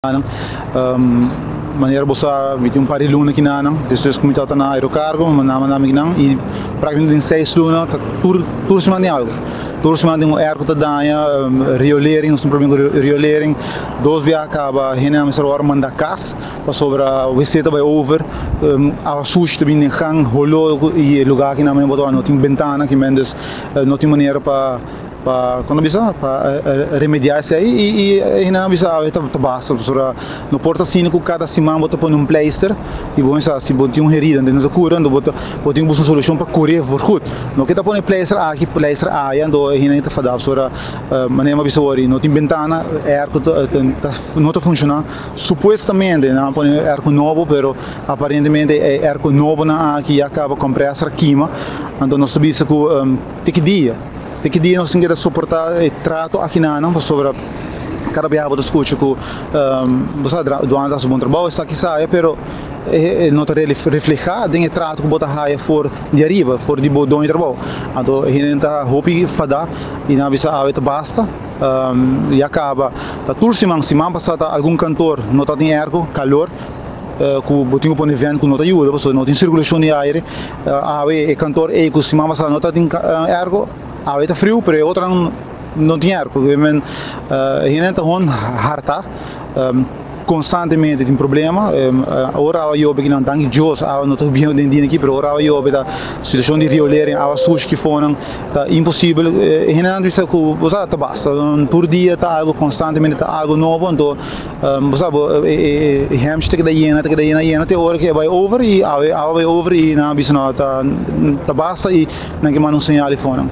Manera bo sa, mi tin un par di luna kinanan, despues ku mi tabata na Aerocargo, mi manda manda mi kinan i praktikamente den 6 luna ta tur siman tin algu. Tur siman tin un airco ta daña, riolering, nos tin problema ku riolering. Dos biaha kaba hendenan mester wòrdu manda kas pasobra wc ta bai over, awa sushi ta bini den gang, holó i e lugá kinan bo ta wak no tin bentana kimen, dus no tin manera pa kon ta bisa pa remediá esei i e hendenan a bisa awe ta basta pasobra no por ta asina ku kada siman bo ta pone un pleister i bo mester si bo tin un herida no ta kura bo ta bo tin ku buska un solushon pa kur'é voorgoed. No ke ta pone pleister aki pleister aya anto e hendenan ta fadá pasobra manera mi a bisa awor no tin bentana airco no ta funshoná. Supuestamente nan a pone airco nobo, pero aparentemente e airco nobonan aki ya kaba kompresor a kima, anto nos ta bisa ku te ki dia. Te ki dia nos tin keda soportá e trato akinanan pasobra kada biaha bo ta skucha ku bo sa duana ta hasi bon trabou esaki saya, pero e no ta reflehá den e trato ku bo ta haya for di ariba, for di bo doño di trabou. Anto e hende ta hopi fadá i nan a bisa awe ta basta, ya kaba ta tur siman. Siman pasá ta algun kantor no ta tin airco, kalor ku bo tin ku pone vent ku no ta yuda pasobra no tin sirkulashon di aire. Awe e kantor ei ku siman pasá no ta tin airco, awe ta friu, pero e otronan no tin airco. Men hende ta hon harta, konstantemente tin problema. Ora awa yobe kinan, danki Dios awa no ta bini den dia aki, pero ora awa yobe ta situashon di riolering, awa sushi kifonan ta imposibel. E hendenan ta bisa ku bo sa ta basta, tur dia ta algo, konstantemente ta algo nobo, anto bo sa bo e hemshi ta keda yena, ta keda yena yena te ora ku e bai over i awe awa bai over i nan a bisa no ta basta i nan ke manda un señal di fonan.